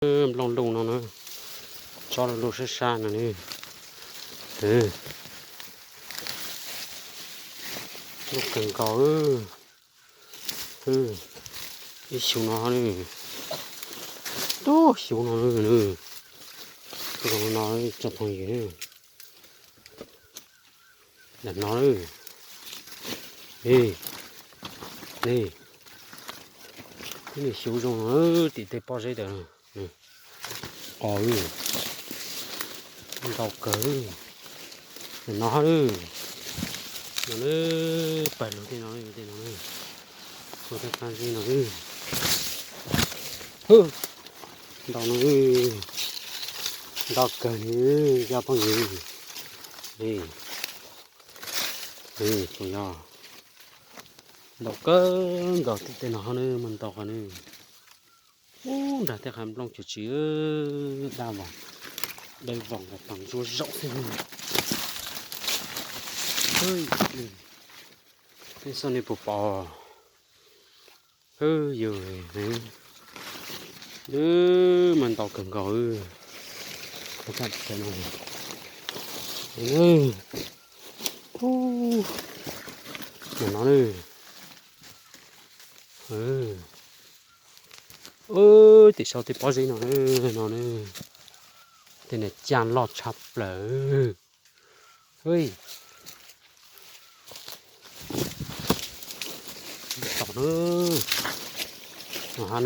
Nplooj luj no na, tsob luj sab sab no na. Luj kawg nkaus. Ib xyoo no na, tub xyoo no na, zoo no tsoom phooj ywg. Ntawm no, ne, ne, tib niag xyoob zoo no tim tej pob zeb ntawd. Qos ntau kawg. Ntawm no, no na, pais lug tej no, tej no, ua tej qab zeb no, ntau no, ntau kawg li, cov phooj ywg. Tus yog ntau kawg nkaus tim tej no na, muaj ntau qhov na. Ub, nrag tej qhov nplooj cuag tsis daj vog, dawb vog nkaus, tag ntsuab zaum xwb. Tej xyov nej puas pom, yus, muaj ntau kawg nkaus. Ntawm no, tim saum tej pob zeb no, no, tej niag cag loj tshaj plaws. Tom na,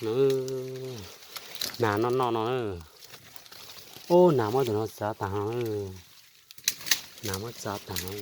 no, nas noj noj no. Ub, nas muab tus no txav tag no. Nas muab txav tag no.